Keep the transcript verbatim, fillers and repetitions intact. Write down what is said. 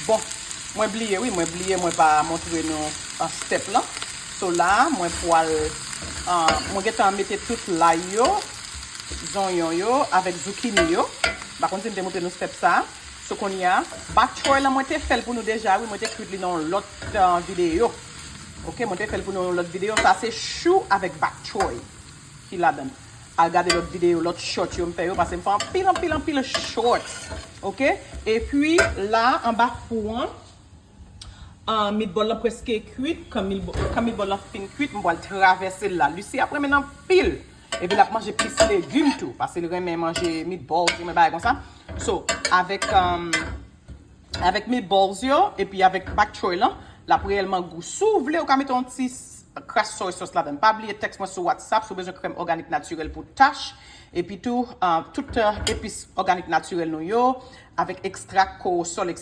Bon, mwen bliye wi, mwen bliye, mwen pa montre nou an step lan. So la, mwen pwal, uh, mwen gentan mete tout lay yo, zonyon yo, avèk zoukini yo. M pa konn si m te montre nou step sa. So kounye a, bak choy lan mwen te fè l pou nou deja wi, mwen te kwit li nan yon lòt uh, videyo. Ok, mwen te fè l pou nou yon lòt videyo. Sa se chou avèk bak choy ki ladan. Al gade lòt videyo, lòt short yo m fè yo, paske m fè anpil, anpil, anpil short. Ok? Epi la, anba fou an, uh, meatball lan prèske kwit. Kan meatball lan fin kwit, m pral travèse l la. Lucie ap renmen l anpil. Epi l ap manje plis legim tou, paske l renmen manje meatball, renmen bagay konsa. So, avèk um, avèk meatballs yo, epi avèk bak choy lan, l ap reyèlman gou. Si w vle, ou ka mete yon ti kras soy sauce ladan. Pa bliye tèks mwen sou WhatsApp si w bezwen krèm òganik natirèl pou tach. Epi tou, uh, tout uh, epis òganik natirèl nou yo, avèk ekstrak, korosòl, et cetera.